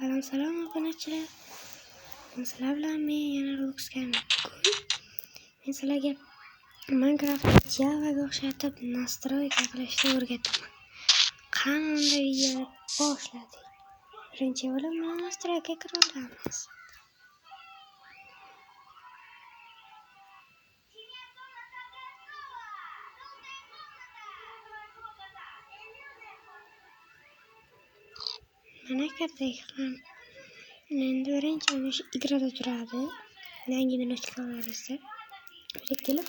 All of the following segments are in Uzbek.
Salom, salom, obunachilar. Bugun sizlar bilan men yana Roblox Gamer. Bugun men sizlarga Minecraft Java'ga o'xshatib настройка qilishni o'rgataman. Qani unda videoni boshladik. Birinchi bo'lib mana настройка kira olamiz. Mana kirdik ham. Endi birinchi mana shu игра da turadi. Yangi минутка olaringizda. Bir kelib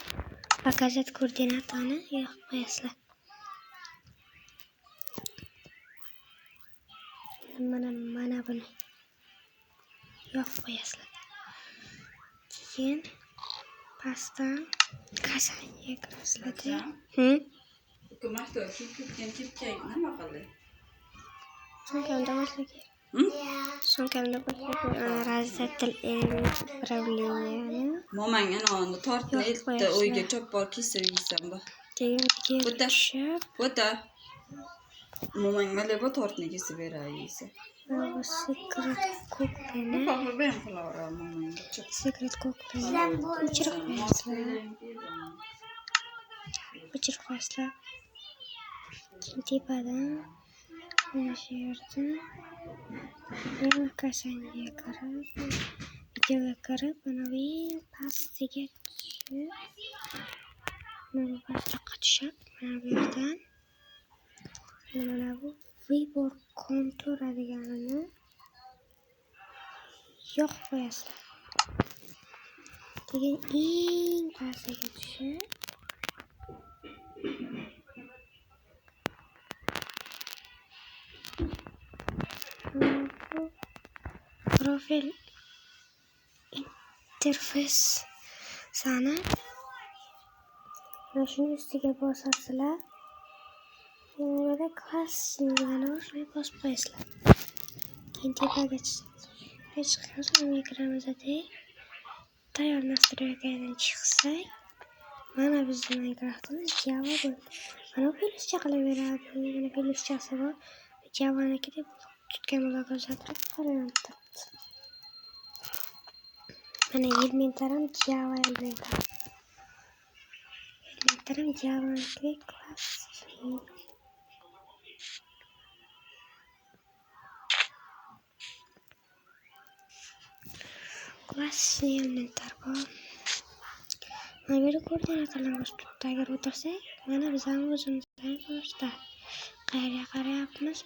показать координаты ni yoqib qo'yasizlar. Mana buni yoqib qo'yasizlar. Keyin pastdan касание kirasizlarda. Hukumat kiyib ketgan kepkang nima qildi? Sumkamda bo'lsa kerak. Sumkamda bo'lsa kerak. Раздел управления ni Momang ana unda tortni Yo'q, eltdi qo'yasizlar. Uyga chopib borib kesib yeysan bu. Keyin yerga O'ta. Tushib O'ta. Momang mana bu tortni kesib beradi yeysa. va bu секрет куклы ni Bu ben qilaveradi momangga. Секрет куклы ni o'chirib qo'yasizlar. O'chirib qo'yasizlar. Keyin tepadan mana shu yerdan yana касание kirib, videoga kirib, mana bu eng pastiga tushib, mana bu pastroqqa tushib, mana bu yerdan mana bu выбор контура deganini yoqib qo'yasizlar. Keyin eng pastiga tushib, mana bu profil interfeys sani mana shuni ustiga bosasizlar. Keyin bu yerda классный degani bor, shuni bosib qo'yasizlar. Keyin tepaga chiqamiz, unga kiramiz-da. Tayyor настройка dan chiqsak, mana bizni Minecraftimiz Java bo'ldi. Mana plyuscha qilaveradi. Mana plyuschasi bor. Javanikida tutgan uzoq o'zgartirib qoralanib turibdi. Mana elementlar ham Java elementlar. Elementlar ham Javaniki классный. Классный elementlar bor. Mana bu yerda koordinatalarni bosib turibdi. Agar o'tirsak, mana bizani o'zimizdan ko'rsatadi. Qayerga qarayapmiz?